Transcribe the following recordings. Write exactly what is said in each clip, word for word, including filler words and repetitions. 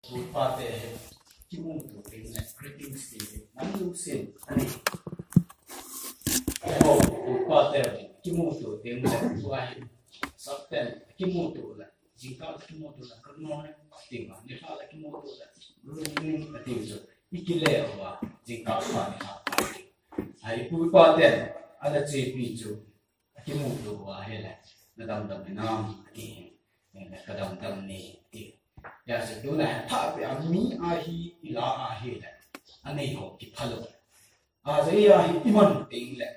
Pu pa te hi kimuto teng le greetings ti hi nang lungset a nei. Pu pa te hi kimuto teng le tua hi sapten kimuto le jingkah kimuto le good morning ti ma ni pha le kimuto le good evening ti chu i kile uva jingkah pha ni ha pa ti. Ai pu pa te ana chepi chu akimuto uva ahile, na damdam hinam ati. Ka damdam e ati. Hijeh chun tuna hi thahpeh a mi ahi, i la ahile, anei ho kiphal u. Ajeh a hi iman teng le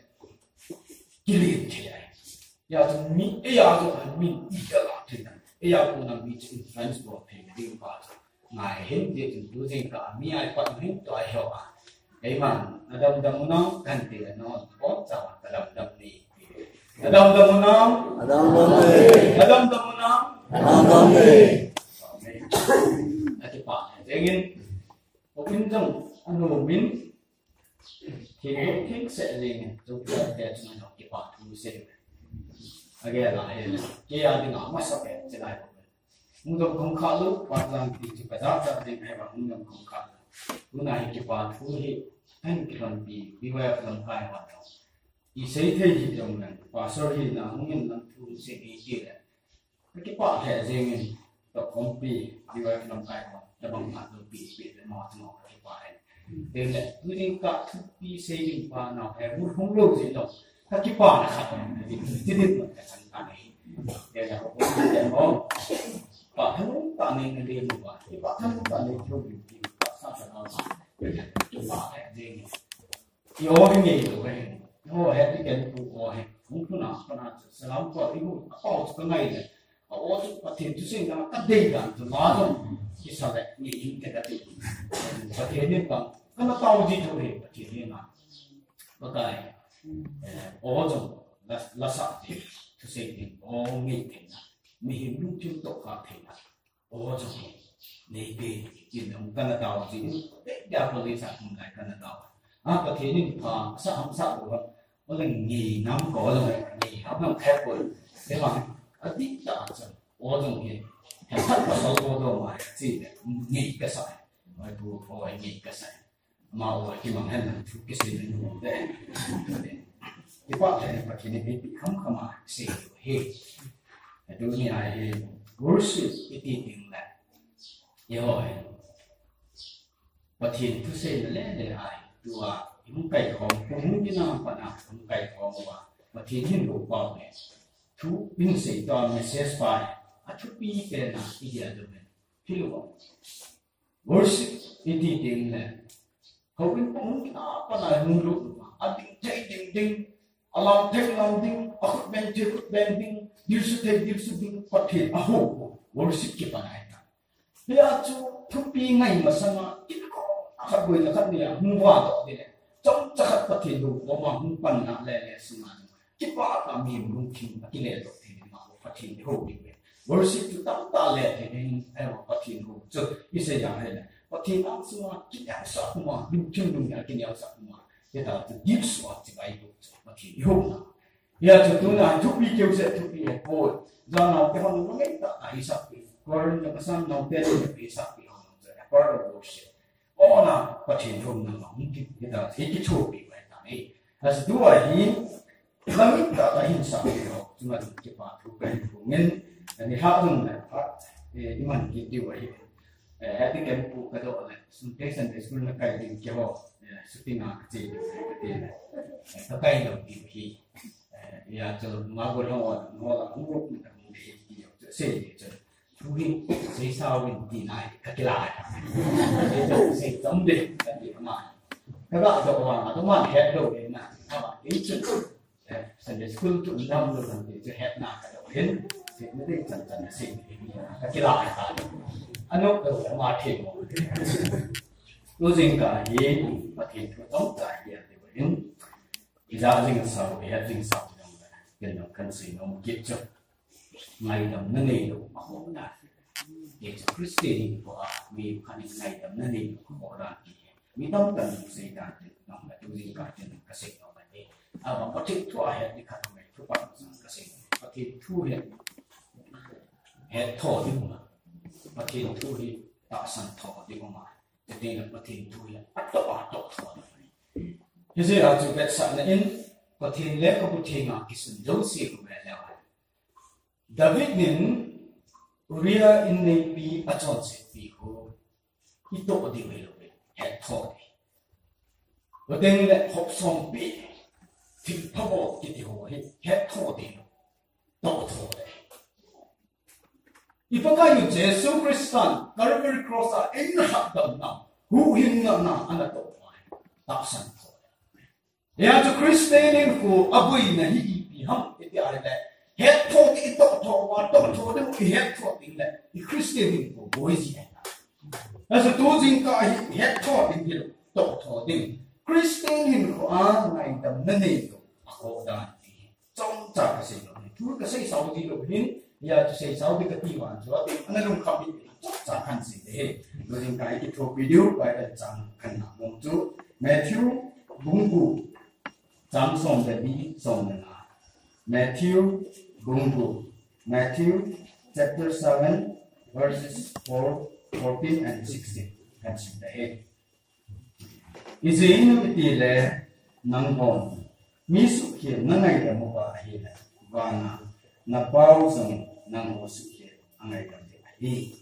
kilen thei ahi. Hijeh chun mi eija jong amin i la thei na. Eija kona mi chu influence bol thei ding pa chu ngai hih in, tu jingkah a mi a ipat hin tua hi ho a. Eiman, na damdam u nam, kan ti le non, bon cha ka damdam e. Na damdam u nam, na damdam e. Na damdam u nam, na damdam e. Amen. Akipah jeng in, o in jong, anu min, thil thil se jeng in, tu te te chung jong kipah thu sei. Agel a hi, kei a dinga masa pen, che lai ko. Hung dong khom kha lou, pa lang ti chu ka ja ja ding ahi vang hung dong khom kha lou. Tuna hi kipa thu hi, kan kilhonpi, B Y F lamkai ho toh. I sei thei hi jong le, pastor hina hung in lang thu sei ding ti le. Ka kipah lheh jeng in, toh khompi, B Y F lamkai ho, tabang phat lou pi, pi le mo chu mo ka kipah lheh. Teng le, tu jingkah thupi sei ding pa nau he, mu hung lou jeh lou. Ka kipana khat, ti din ka chan ka nei. Teng le, ko ko mo. Pa thanung ta nei na le mo ba. Pa thanung ta nei thou bi, pa sa sa na. Kipa he jeng. I o hi ngei lou he. I o he ti ken pu o he. Hung tu na pa na chu salam ko i hu. A pau chu ka ngai le. A o chu Pathen thusei na ka dei dan chu la jong kisa le ngei in te ka ti. Pathen in bang ka na tao ji thou he Pathen in na. Pakai. Eh, o jong la, la sa ti thusei ti o ngei te na. Mihem lungthim toh kha thei na. O jong hi, nei pe, kin dong ka na tao ji, pe dia ko le sa kum lai ka na tao. A Pathen in pha, sa ham sa ko, o le ngei nam ko, o le ngei ham nam khe ko, le ma, a ti ta sa, o jong hi, he phat ko so ko do ma, si le, ngei ka sa, mai bu, o ngei ka sa. Ama o kimang hen lang thu kisei le nu de. Kipah lheh in Pathen in ipi kham kham a sei u hi. Tuni a hi worship iti ding le. Eiho hi. Pathen thusei na le le a hi. Tua i hung kai khom, hung kina pa na hung kai khom uva. Pathen hin lou pau le. Thu in sei tua message pa hi. A thupi pen a i dia do men. Hi lou. Worship iti ding le. Houin pa hung kina pa na hung lut uva. A ding thei ding ding. A lam thei lam ding. A khut beng thei khut beng ding. Dilsu thei dilsu ding. Pathen a hou. Worship kipan ahi ta. Hia chu thupi ngai masanga. Kin ko. A khat boi la khat nia. Hung va doh ding le. Chomcha khat Pathen hou. Ko ma hung pan na le le sunga. Kipah tah a mi lungthim a kile doh thei ding ma Pathen i hou ding ve. Worship chu tamtah le thei ding, eh, Pathen hou chu i sei jang hile. Pathen ang sunga kineosah uma, lungthim lungthim a kineosah uma. Hita chu deep sua chibai hou chu Pathen i hou na. Hia chu tuna thupi keu se thupi he poi. Jana te hon ngai ta a i sak pi. Korin na pasan na te ni pi sak pi hon. Part of worship. Ona Pathen hou na ma hung ki, hita chu i kithopi vai ta ni. As dua hi Lamit tah tah hin sa hi ho, chunga chun kipa thu kahin phongin, ani ha dong le, a, eh, iman kit diu ahi. Eh, heti ken pu ka doh le, Sunday, Sunday school na kai ding keiho, eh, shooting a ka che diu ahi, ka ti le. Eh, ka kai lou diu ahi. Eh, hia chu, ma go long on, no la, hung ro, hung ro, hung ro, hung ro, hung ro, hung ro, Thu hi, sei sao in ti nai, ka kilai. Sei, sei chom de, ka ti ma. Ka ga doh vang, a, tu man het lou de na. Ka ba, ti chu. Eh, Sunday school tu nam lou kan ti chu het na ka doh hin. Sei na de chan chan na sei. Ka kilai ka. Ano ka ma the mo. Tu jing ka hi, Pathen thu tong ka hi a te hin. Ija jing sao, ihet jing sao. Ken no kan sei no kit chu. Ngaidamna neilou, akhohna. Jesu Christian in ko a, mi khat in ngaidamna neilou, akhohna ti. Mi tamtah in sei dan tin, nang na tu jing ka tin, ka sei nau ka ni. Ama Pathen thu a het ni khat mai, thu pa sang ka sei. Pathen thu het. Het tho ni ma. Pathen thu hi. tahsan tho ding um a. Chuteng le Pathen thu hi atoh a toh tho ding ahi. Hijeh a chu vetsahna in Pathen lekhabu theng a kisun jouse khu ve leu hen, David in Uriah inneipi achonsetpi khu itoh diu hilou, hettho ding. Chuteng le hopsompi, thilpha bol kiti ho hi hettho ding, toh tho ding. I Pakaiyu Jesu Christan Calvary Cross a eina lhatdamna, huhhingna ana toh ding, tahsan tho ding. Hijeh chun Christian hinkho aboina hi ipi ham iti ahile, hettho ding, itoh tho uva, toh tho ding, ihettho ding le i Christian hinkho boi ji ahi. Hijeh chun tu jingkah hi hettho ding hilou, toh tho ding. Christian hinkho a ngaidamna neilou, akhoh dan ti hi chomcha kasei lou ahi. Thu kasei sao ji lou ahin, hijeh chun seisao ding kati vang chu, ati ana lungkham in, chomcha kahin sei ding ahi. Tu jingkah i kithopi diu Bible chang kahin mong chu Matthew bung gup, chang som le li, som le nga. Matthew bung gup. Matthew chapter seven, verses four, fourteen and sixteen. Kahin sim ding ahi. Ijeh inem itile, nanghon mi suhkhel nangaidam uva ahile, vana na Pau jong nangho suhkhel angaidam ding ahi.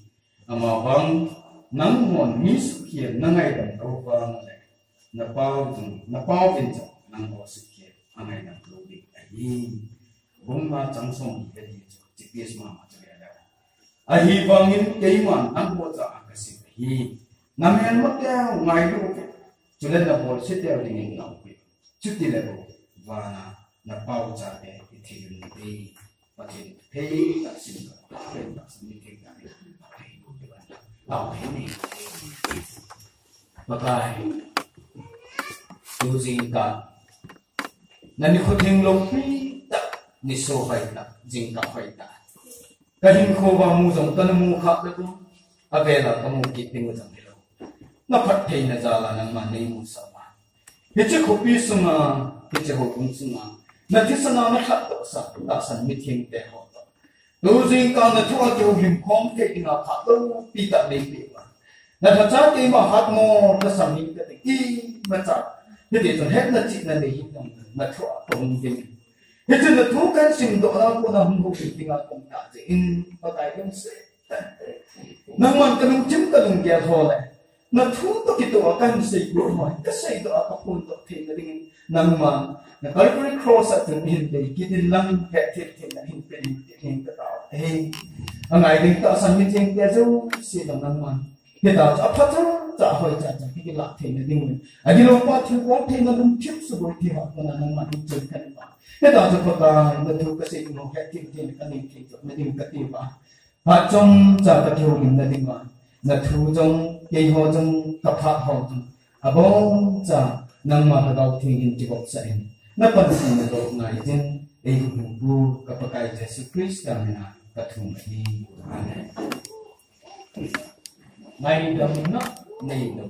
Amavang nanghon mi suhkhel nangaidam lou vang le, na Pau jong, na Pauvin jong nangho suhkhel angaidam lou ding ahi. Bung nga chang som le li chu, chipis mama chu le le. Ahivangin keiman nangho chah a kasei ahi. Namelmateu ngailu uvin, chule nabolseteu dingin ngauvin. Chutile bou, vana na Pau chate ithil un uve. Pathen thei tahsan, thei tahsan, mi thei tahsan. Tao thei ni. Pakai, tu jingkah, na nikho thenglou pi tah, nisoh hoitah, jingkah hoitah. Kahinkho uva mu jong kana mu kha le bou, avela kamu kit ding u jong hilou. Na phattheina jal a nangman neimusah uva, hiche khopi sunga, hiche houbung sunga, na thisan a na lhatdohsah tahsan mithengte ho toh, tu jingkah na thu a kihoulim khom thei dinga phat loupi tah neipeh uva, na lhacha keima hatmo lhasam hing kati, imacha, hiti chun hetna chihna nei hih jong, na thu a kahung ding. Hichun na thu kahin simdoh nau kona hung houlim dinga kahung tah jeh in, Pakai lungset tah in, nangman kalungthim kalunggel ho le na thu toh kitoh a kahin seidoh ho hi, kaseidoh a kaphondoh theina dingin, nangman na Calvary Cross a chun hin dei kit in lang, hetthil theina hin pe in, tin katao ahi. Angai ding tahsan mithengte jouse jong nangman hitia chu apha chacha, hoi chacha kilah theina dingin, agilou pa thilbol theina lungthim suboi thei ho kona nangman hin chun kahin pan. Hitia chu Pakai, na thu kasei ding ho hetthil theina kanei thei joh na ding kati uva, phat chomcha kakihoulimna dinga, na thu jong, keiho jong, kaphat ho jong, aboncha nangma Lhagao Theng in kigopsah in, na panpina doh ngai jin, eihuhhingpu ka Pakai Jesu Christa mina kathum ahi. Amen. Ngaidamna neilou,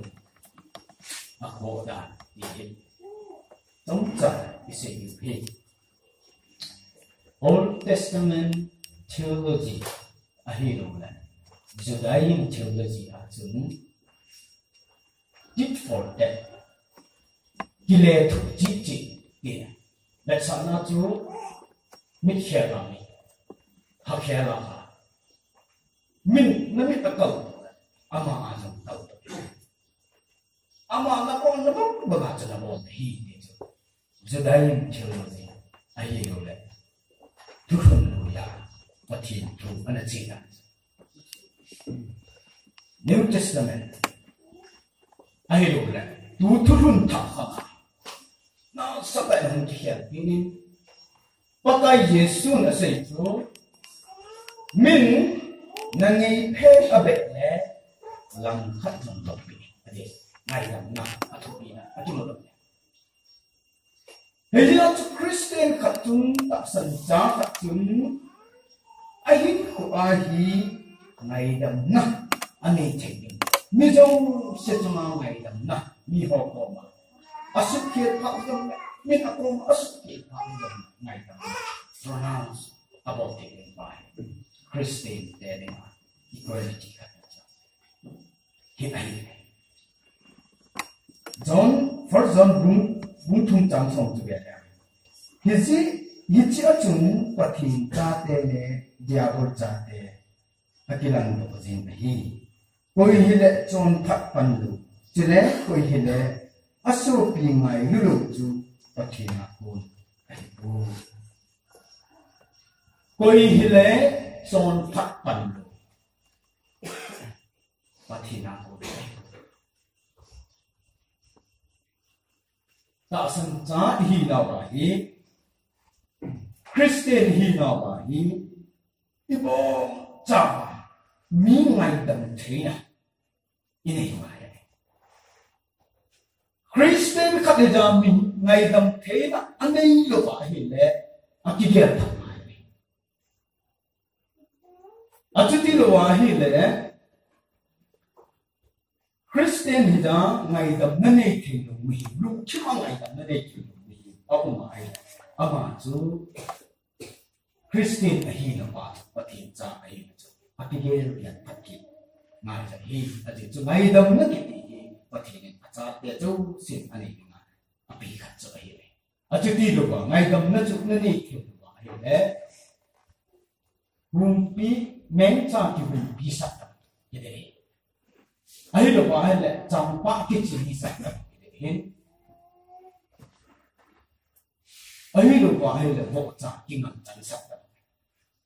akhoh dan ti hi chomcha isei diu ahi. Old Testament theology ahilouleh Judaism theology a chun tit for tat, kilethuh cheh cheh ti. Vetsahna chu mitkhel a mit, hakhel a ha. Min, namit a kal, ama a jong kal. Ama nabol nabang banga chu nabol ahi ti chu Judaism theology ahilouleh thulhun lui a Pathen thu ana chena. New Testament ahilouleh tu thulhun thah khang a nasatah in hung kikhelpi in, Pakai Jesun asei chu, min na ngaipheng abeh le langkhat jong loupi, ati. Ngaidamna athupina akimu lou. Hijeh a chu Christian khat chun, tahsan cha khat chun, ahinkho a hi ngaidamna anei thei ding. Mi jouse chunga ngaidamna, miho koma asuhkhel phat jongle, min akoma asuhkhel phat jongle ngaidamna pronounce abol thei ding pa hi Christian te dinga equality khat ahi. kit ahi. John, First John bung, bung thum chang som chu ve le. Hiche, hiche a chun Pathen chate le Diabol chate akilang doh jing ahi. Koi hile chonphat pan lou, chule koi hile asopi ngailu lou chu Pathen a kon ahipoi. Koi hile chonphat pan lou, Pathen a kon ahi. Tahsan cha ihinau ahi, Christian ihinau ahi, ibon chauva mi ngaidam theina inei ngai ahi. Christian khat hijeh a mi ngaidam theina anei louva ahile, akigel thah ngai ahi. Achuti louva ahile, Christian hijeh a ngaidam nanei thei lou mihem, lungthim a ngaidam nanei thei lou mihem aum ahile, ama chu Christian ahi louva chu Pathen cha ahi chu akigel gel phat kit ngai ahi. Ajeh chu ngaidamna kiti hi Pathen in achate jousen anei dinga apeh khat chu ahi. Achuti louva ngaidamna chu nanei thei louva ahile, humpi, mengcha kihumpi sah tah kiti ahi. Ahilouva ahile, changpah kichimi sah tah kiti ahi. Ahilouva ahile, vohcha kingalchang sah tah.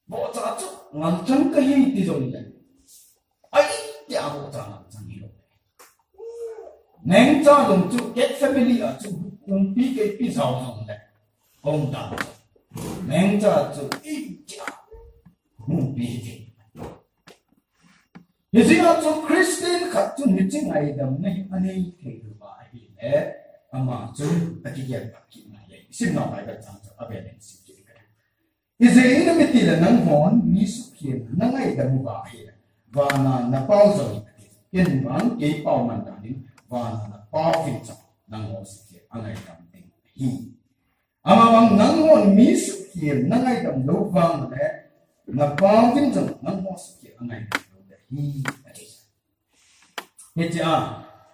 Vohcha chu ngalchang kahi ti jongle, ahi tia vohcha ngalchang hilou. Mengcha jong chu cat family a chu humpi keipi jao jongle, aum dan chu mengcha chu ahi tia humpi hi. Hijeh a chu Christian khat chun hiche ngaidamna hi anei thei louva ahile, ama chun akigel phat kit ngai ahi. Isimnau Bible chang chu avel in sim kit ding kahi. Ijeh inem itile nanghon mi sukhelna nangaidam uva ahile, vana napao jong ati, ken vang kei pao man danin vana napao vin jong nangho sukhel angaidam ding ahi. Amavang nanghon mi sukhel nangaidam lou vang le, napao vin jong nangho sukhel angaidam lou ding ahi, ati. Hichea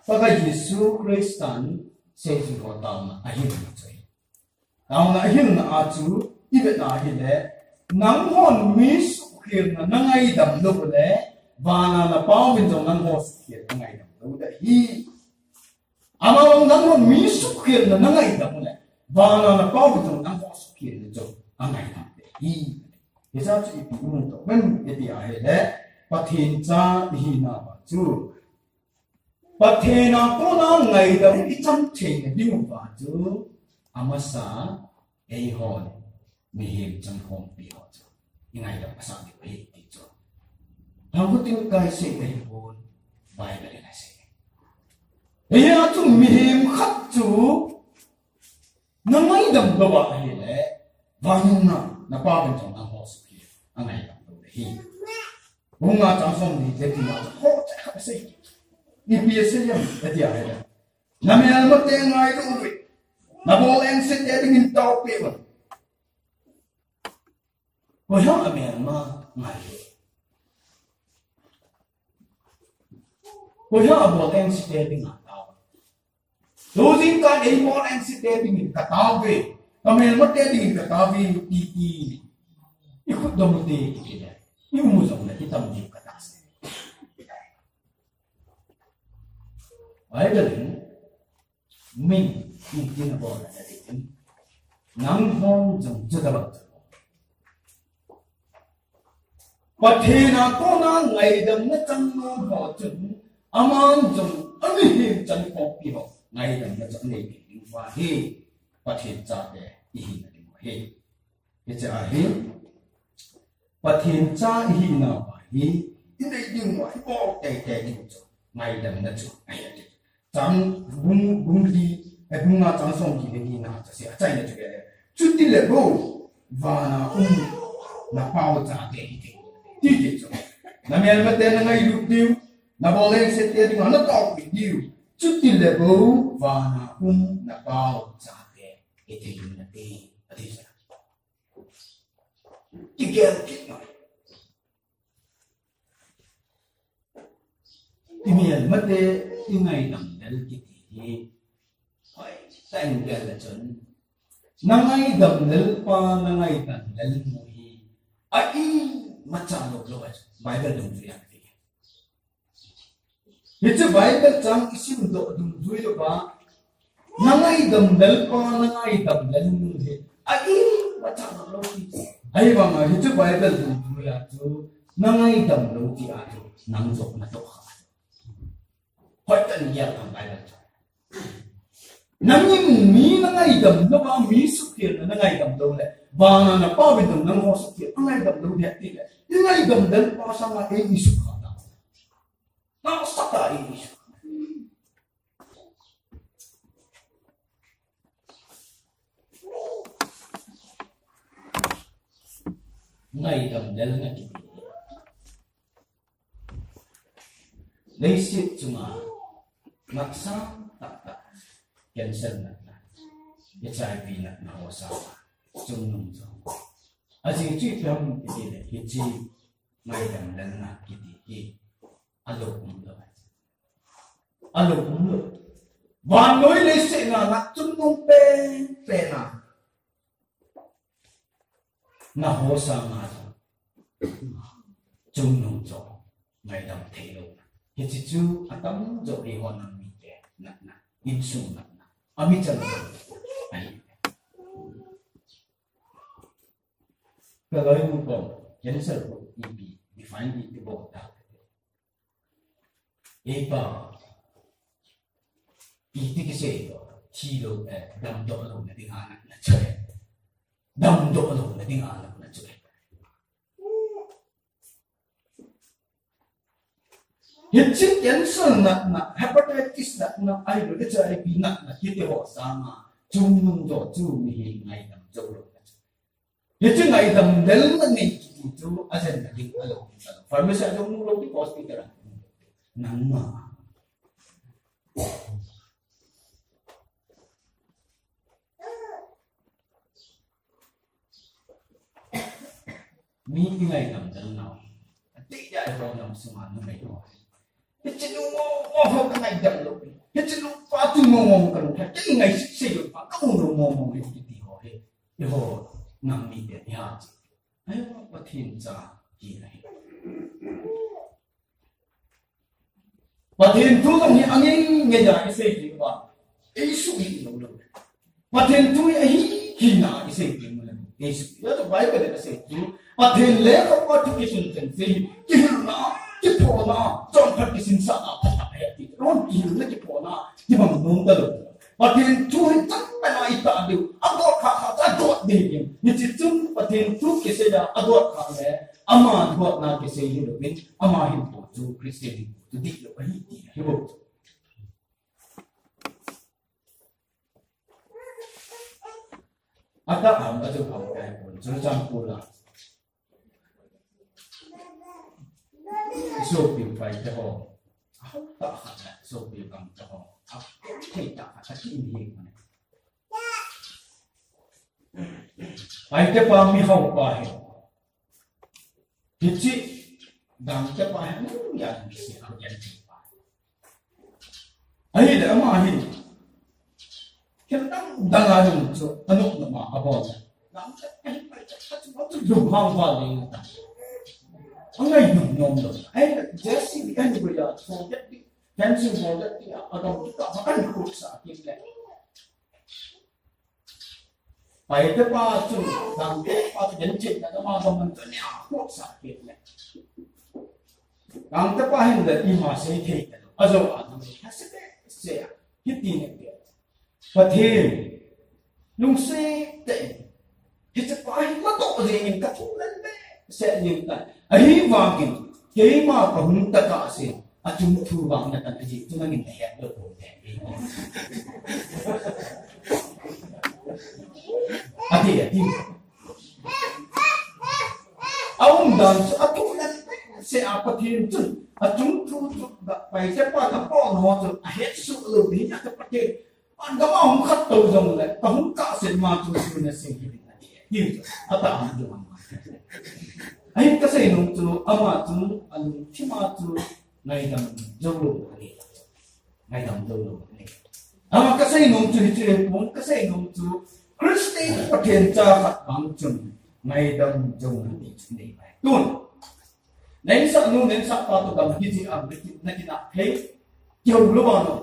Pakai Jesu Christan seijui ho taona ahilna chu ahi. Taona ahilna a chu ivet na ahile, nanghon mi sukhelna nangaidam lou le, vana napao vin jong nangho sukhel angaidam lou ding ahi. Amavang nanghon mi sukhelna nangaidam le, vana napao vin jong nangho sukhelna chu angaidam ding ahi. Hiche chu ipi imu thei uvem iti ahile, Pathen cha ihinauva chu Pathen a kona ngaidam ichan theina diuva chu, amasa eihon mihem changkhompi ho chu ingaidam asah diu ahi ti chu Thangvah Tingkai sei ahipon, Bible in asei. Hijeh a chu mihem khat chu nangaidam louva ahile, vana napao vin jong nangho sukhel angaidam lou ding ahi. Bung nga chang somni le li na chu hoche khat asei. Ipi asei em iti ahile, namelmate ngailu uvin, nabol engse te dingin taopeh uvin. Koiham amelma ngailu? Koiham abol engse te dinga tao? Tujingkah eibol engse te dingin kataove, kamelmate dingin kataove, titi. Ikhutdom ute kiti le, ium u jongle kitam diu katahsan. Bible in, min, min tin abol na ding in, nanghon jong chutobang chu Pathen a kona ngaidamna chang nom ho chun, aman jong amihem changkhompi ho ngaidamna chu anei thei diu ahi. Pathen chate ihina diu ahi. Hiche ahi, Pathen cha ihinauva hi, inei diuva ibol teitei diu chu ngaidamna chu ahi ati. Chang bung, bung li, eh, bung nga chang somli le li na chu asei, achaina chu vele. Chutile bou, vana um napao chate hithei ding, titi chu. Namelmate nangailut diu, nabol engse te dinga nataopeh diu. Chutile bou, vana um napao chate hithei ding nate, ati chu. Kigel kit ngai. I melmate i ngaidam lel kiti hi. Hoi, sa in gel le chun. Na ngaidam lel pa, na ngaidam lel nu hi. A imacha lou lou a chu. Bible dungjuia kiti. Hiche Bible chang i simdoh dungjuia ba. Na ngaidam lel pa, na ngaidam lel nu hi. A imacha lou lou kiti. Ahivanga hiche Bible dungjuia chu. Na ngaidam lou ti a chu. Nang jong na toh kha. Hoi tan ya kan Bible. Nangin mi na ngaidam lou a mi sukhen na ngaidam lou le. Bana na pa vin dam nang ho sukhen na ngaidam lou dia ti le. Ni ngaidam dan pa sanga e mi sukha ta. Na sata e mi sukha. Ngaidam lel na ti. Leiset chunga natna taktak, cancer natna, H I V natna ho sanga chungnung jo. Ajeh chu ipi ham iti le hiche ngaidam lelna kiti hi alou umlou. Alou umlou. Vannoi leiset a nat chungnung pen pen a. Na ho sanga chungnung jo ngaidam thei lou. Hiche chu atam jo eiho nam mite natna, insung natna. Ami chan jo. Ahi. Ka loi mu ko, cancer ko ipi define ipi bol ta. Ei pa, iti kisei lou, thi lou, eh, damdoh louna dinga natna chu. Damdoh louna dinga natna chu. Hiche cancer natna, hepatitis natna, ahilou le H I V natna, kiti ho sanga, chungnung jo chu mihem ngaidam jou louna chu. Hiche ngaidam lelna nei kiti chu ajen na ding alou. Pharmacy a jong mu lou ding, hospital a. Nangma. Mi i ngaidam lelna. Ati ya ho nam sunga numei ho. Hiche nu mo mo ho ka ngaidam lou. Hiche nu pa tu mo mo ka lou. Hiche ngai se se lou pa ka mo mo mo kiti ho he. Eiho nam mite iha chi. Eiho Pathen cha hi ahi. Pathen thu jong hi angei ngei a isei ding uva. Ei suhil lou lou. Pathen thu hi ahi hina isei ding uva. Ei suhil. Hichu Bible in asei chu. Pathen lekhabu a thu kisun chen sei hi. Kihilna, kiphona, chomkhat kisinsahna phatah ahi ati. Lon kihilna kiphona, kibang nom talou. Pathen thu hi chang pen a i tah diu, a dot kha kha chu a dot ding ding. Hiche chun Pathen thu kisei a, a dot kha le, ama dotna kisei hi louvin, ama hinkho chu Christian hinkho chu dihlou ahi ti hi bou. Atah ham, achu ham kai pon, chu chang pula. Isopiu Paite ho. Tah khat le, isopiu Gangte ho. Thei tah khat le, ki mi hi kone. Paite pa mi hao pa hi. Hiche Gangte pa hi, mi ya mi si, a ya ti pa. Ahile ama hi. Thil dang dang a jong chu, anop nop a, abol. Gangte, eh, Paite, Paite, Paite, lung hang va le ta. Angai nom nom lou. Ahile, J C B, anyway, ya, forget the fencing, forget the, a, a, a, a, a, a, Paite pa chu, Gangte pa chu, Gangte pa chu, ama gaman chu, nia, khosah kit le. Gangte pa hin le, ima sei thei talou. Ajo a, tu le, ha se te, se a, hiti ne te. Pathen, lungset tah in, hiche pa hi matoh jeng in ka thu lel behseh jeng tai. Ahivangin, keima kahung tah kah sen, achung thu vang natan ajeh chu nangin nahet lou pon te. Ati, ati. Aumdan chu athu lel behseh a Pathen chun, achung thu chu, Paite pa na pon ho chu, ahet suh lou hi a Pathen. An gam a hung khat to jong le, kahung kah sen ma chu, chu na sei hi ding ati. Hi chu, atah ham chu ama. Ahin kasei nom chu, ama chu, alungthim a chu, ngaidam jou lou ahi. Ngaidam jou lou ahi. Ama kasei nom chu hiche pon, kasei nom chu Christian Pathen cha khat bang chun ngaidam jou na ti chu nei bai. Tun. Neinsah nu, neinsah pa toh gam kijih a, naki, nakinah thei, kihou lou a nom.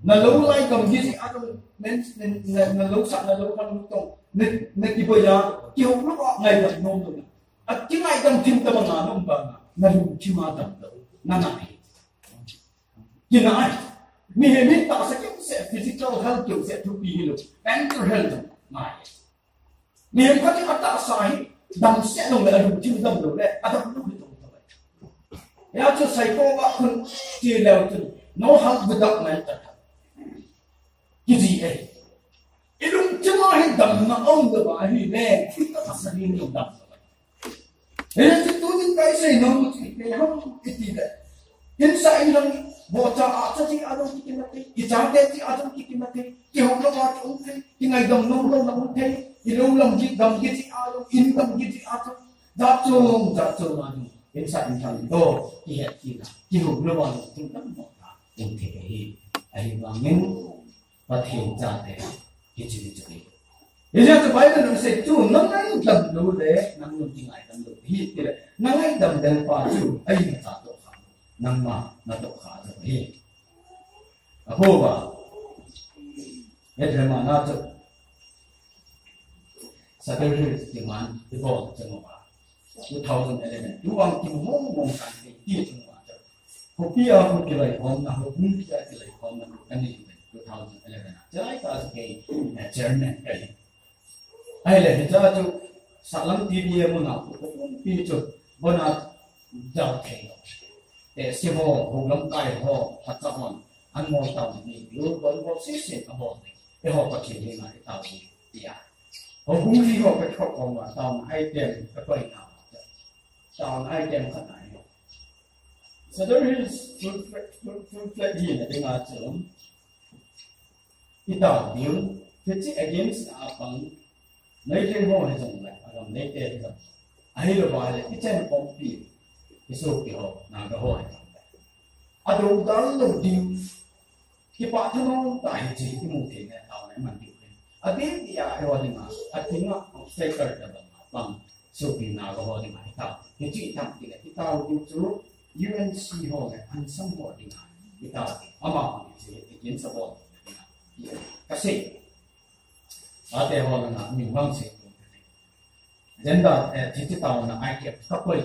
Nalou lai gam kijih a jong, nen, nen, na, nalou sah, nalou khan toh, na, nakiboi a, kihou lou a, ngaidam nom lou na. Akingaidam thim tabang a nom bang a, nalungthim a dam lou, nana hi. Kinai. Mihem hi tahsa keu seh, physical health keu seh thupi hilou. Mental health jong ngai. Mihem khat hi atahsa hi damsel lou le, alungthim dam lou le, adam lou hi tong tong. Hijeh chun psycho va khun ti leu chun, no help without mental health. Kiji e. Ilungthim a hi damna um lou va ahile, itahsa hi jong dam lou. Hiche tunin kasei nom chu ipi ham iti le. Insung in lang bocha a cha ji a jong kikim thei, ichate ji a jong kikim thei, kihou lou a kium thei, kingaidam nom lou na um thei, ilou lam ji dam ji a jong, in dam ji a jong, jat chom, jat chom a jong, insung in lang do, kihet kila, kihou lou a jong, kin dam mo ta, um thei hi, ahivangin, Pathen chate, hiche hi chu hi. Hijeh chun Bible in asei chu, nangaidam lou le, nang jong kingaidam lou hi, tile, nangaidam del pa chu, ahin cha toh kha, nangma natoh kha chu hi. Ahova, Bethlehem a na chu, Sadar Hills demand, ibol chu ma. Two thousand eleven, tu vang kimu mong mong kan ti ti chu ma chu. Khopi a khu kilai khom na, houbung a kilai khom na, khu kanei ve, two thousand eleven a. Chulai ta chu kei, eh, chairman kahi. Ahile, hiche chu, Sahlang T V a mun a, khu, khu, pumpi chu, bon a, jao thei lou. Tehse ho, hou lamkai ho, phacha hon, an ngol tao ni, lu bon bol sese, abol ni. Eiho Pathen henga, itao ni, tia. Houbung li ho, ka khop khom va, taona item, ka koi na. Taona item khat ahi. Sadar Hills full fledged, full, full fledged hina dinga chu itao diu, hiche against a pang, Meitei ho hijongle, agam Meitei hijongle. Ahilou va le, ichen khompi, isopi ho, Naga ho hijongle. Adou dal lou diu, Kipah thanom tah hiche imu thei le taona iman diu ahi. Adeh dia eiho dinga, akinga obstacle tabang a pang, sopi Naga ho dinga itao. Hiche itam tile itao diu chu U N C ho le unsung ho dinga itao. Amaho hiche against a bol dinga. Kasei. Ate ho langa mi vang sei. Agenda, eh, hiche taona item ka koi.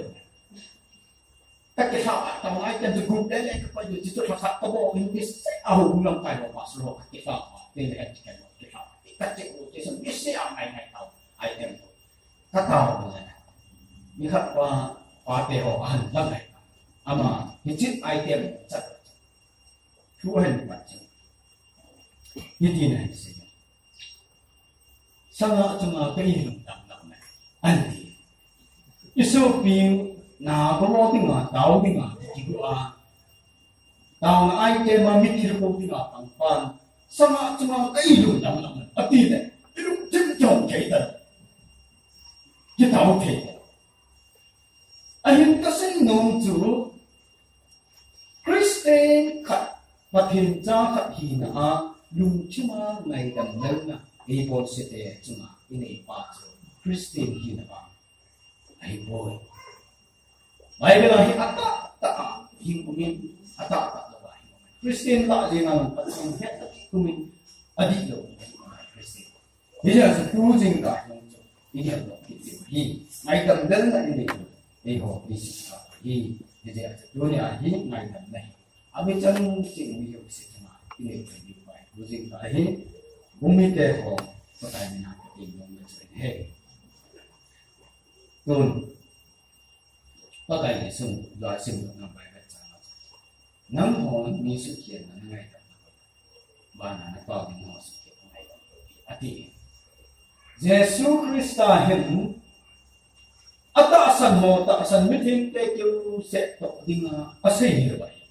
Ka kilha a, taona item chu group le le ka koi, hiche chu lhakhat ka bol in, mi seh a houbung lamkai ho pastor ho ka kilha a, tin le ka kilha a, ka che u, che sun, mi seh a ngai ngai taona item chu. Ka taona le. Mi khat pa, pate ho ahin lang ngai. Ama, hiche item chat. Thu ahin pat chu. Hiti na ahin sei. Sanga chunga ka ilungdam lou na, anti. Isopi Naga ho dinga, tao dinga, kikoi a. Taona item a mitlhi ho dinga pang pan. Sanga chunga ka ilungdam lou na, ati le. Ilungthim kihong thei ta. Kitao thei ta. Ahin kasei nom chu, Christian khat, Pathen cha khat hina a, lungthim a ngaidam louna, eibolse te chunga inei pa chu, Christian hina a, ahipoi. Bible a hi atahtah a hing umin, atahtah lou a hing umin. Christian lah jeng a Pathen hetna kit umin, adihlou umin Christian. Hijeh a chu tu jingkah jong chu, igel lou kit diu ahi. Ngaidam delna inei u, eiho, Jesu kah hi. Hijeh a chu tunia hi ngaidamna hi. Abichan ching mi jouse chunga inei u ahi. Tu jingkah hi, bung mite ho, Pakai mina katin nom na chu ahi. Tun, Pakai Jesun, loi sim lou na Bible chang a. Nanghon mi sukhenna nangaidam lou. Vana napau ding ho sukhen nangaidam lou. Ati. Jesu Christa hin atahsan ho, tahsan mithengte keu seh toh dinga asei hilou ahi.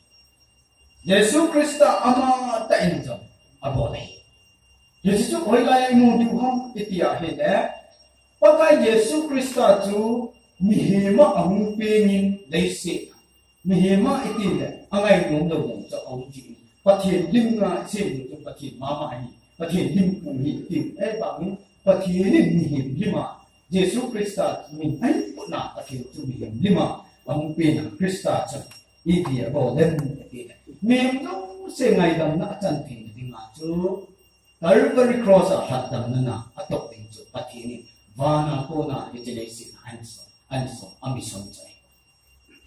Jesu Christa amatah in jong abol ahi. Hiche chu hoilai a imu diu ham iti ahile, Pakai Jesu Christa chu mihem a ahung pengin leiset a Mihem a iti le, angai nom lou nom chu aum ji. Pathen lim a isem chu Pathen mama hi, Pathen lim pu hi iti. Ahivangin Pathen in mihem lim a, Jesu Christa min ahin putna Pathen chu mihem lim a ahung pena Christa chu ipi abol em iti le, mihem jouse ngaidamna achan theina dinga chu Calvary Cross a lhatdamna na atoh ding chu Pathen in vana kona hiche leiset a ahin son, ahin son, amission chu ahi.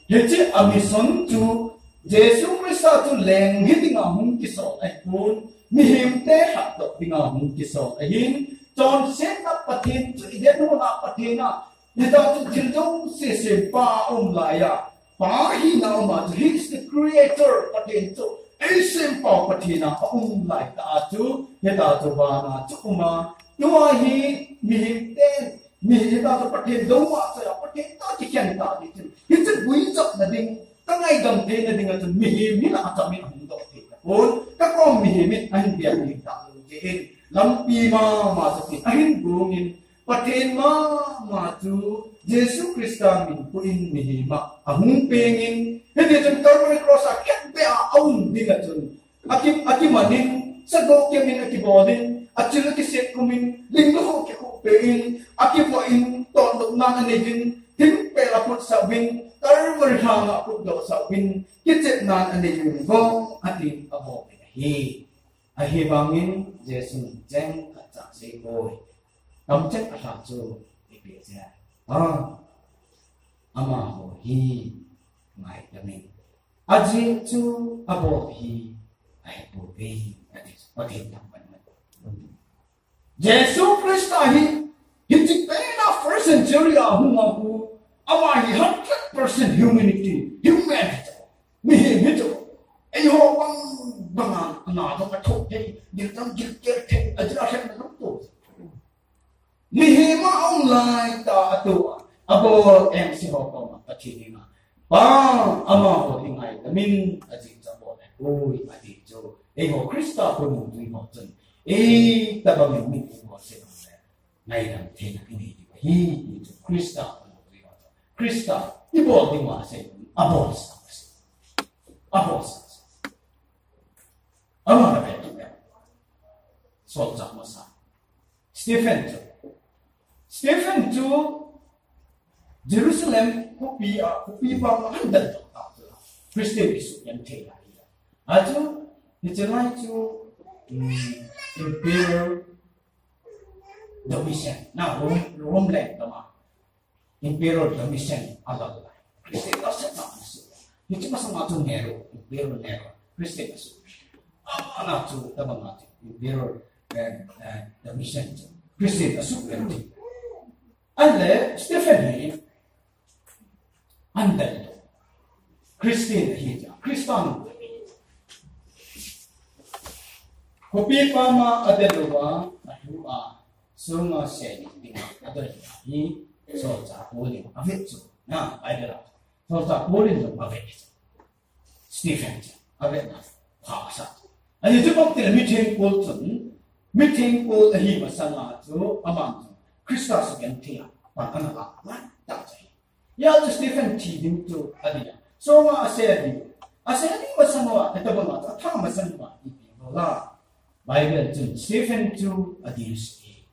Hiche amission chu Jesu Christa chu leng hi dinga hung kisol ahipon, mihemte lhatdoh dinga hung kisol ahin, chonsetna Pathen chu Eden hon a Pathen a, hitia chu thil jouse sempa aum laiya, Pa hina um a chu, he is the creator, Pathen chu eisempa Pathen a aum lai tah a chu, hitia chu vana chu um a, tua hi mihemte, mi hitia chu Pathen lou a chu, Pathen toh kikhen tah ding chu, hiche guijopna ding, kangaidam theina dinga chu mihem hina achamin ahung doh thei tapon, kakom mihem in ahin biak ding talou jeh in, lampi mama chu tin ahin gong in, Pathen mama chu Jesu Christa min puh in mihem a ahung pengin, hiti chun Calvary Cross a khetbeh a aum dinga chun, aki, akimanin, sagoh kemin akibolin, achil akiset kumin, ling lukhuh kikhuh pehin, akivoh in, totnopnan aneiyin, thingpel aputsah uvin, Calvary lhanga aputdohsah uvin, kichepnan aneiyin, vong atin abol in ahi. Ahivangin Jesun cheng khat cha asei poi. Kamcheng alha chu ipi asei a? Ah, amaho hi ngaidamin. Ajeh chu abol hi ahepouve, ati. Pathen thangvahna. Jesu Christa hi, hiche pen a first century a hung a hu, ama hi hundred percent humanity, human hi chu. Mihem hi chu. Eiho bang banga ana dong athoh thei, giltang gilkel thei, ajeh a lhenna dong to. Mihem a aum lai tah a tua, abol M C ho koma Pathen in a, Pa, amaho hi ngaidamin, ajeh chu abol ahipoi, ati chu. Eiho Christa khonung tui ho chun, itobang in mi ibol seh le, ngaidam theina inei diu ahi, ti chu Christa khonung tui ho chun. Christa ibol diu asei, abolsa asei. Abolsa asei. Ama na ve tu ya. Solchah masa. Stephen chu. Stephen chu Jerusalem khopi a, khopi pang a ahin daldoh tah chu. Christian kisugenthei lai a. Achu, hiche lai chu, um, Emperor Domitian, na Rome, Rome lengdam a. Emperor Domitian alal lai. Christian nasatah ana su. Hiche masanga chu Nero, Emperor Nero, Christian asu. Ana chu tabang a chu Emperor, eh, eh, Domitian chu Christian asu lenti. Ahile Stephen hi ahin daldoh. Christian ahi tia, Christian. Khopi pam a adel uva, alhu a, sunga seni dinga adel uva hi, solchah Paul in ave chu. Na, Bible a. Solchah Paul in jong ave chu. Stephen chu, avetna pha asa. Ajeh chu bang tile mithengkol chun, mithengkol ahi masanga chu, aman chu, Christa sugenthei a, pan ana la, la, ta chu ahi. Hijeh chun Stephen thi ding chu adih a. Songa ase adih. Ase adih masang uva, hitabang a chu atha masang uva, ipi bol a. Bible chun Stephen chu adih ase.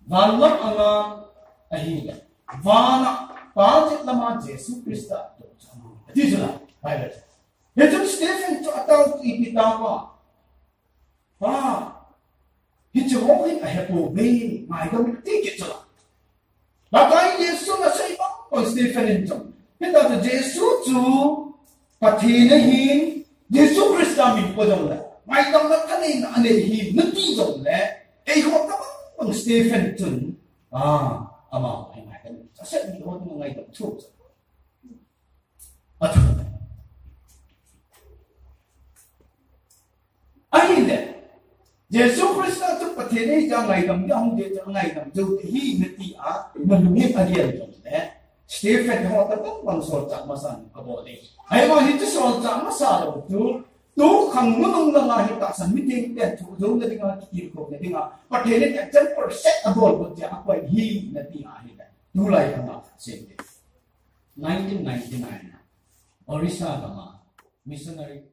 Van lam anga ahile. Vana, Pa jet lama Jesu Christa toh chu amu. Ati chu la, Bible. Hichun Stephen chu atao chu ipi tao a. Pa, hiche ho hi ahepouve, ngaidam in ati kit chu la. Pakai Jesu nasei bang bang Stephen in chu. Hitia chu Jesu chu Pathen ahin, Jesu Christa min pu jongle, ngaidamna thaneina anei ahi nati jongle, eiho tabang bang Stephen chun, ah, amaho hi ngaidam in. Asei ho ngaidam thu chu. Athu. Ahile, Jesu Christa chu Pathen ahi tia ngaidam ding ahung ding chu angaidam jou ding ahi nati a, nalungin agel jongle, Stephen ho tabang bang solchah masa abol e. Ahivang hichu solchah masa lou chu, tukhang nunung langa hi tahsan mithengte thu jouna dinga, kitilkhouna dinga, Pathen in example set abol got tia akoi ahi nati ahile. Tulai khanga sei te. Nineteen ninety-nine a Orissa gam a missionary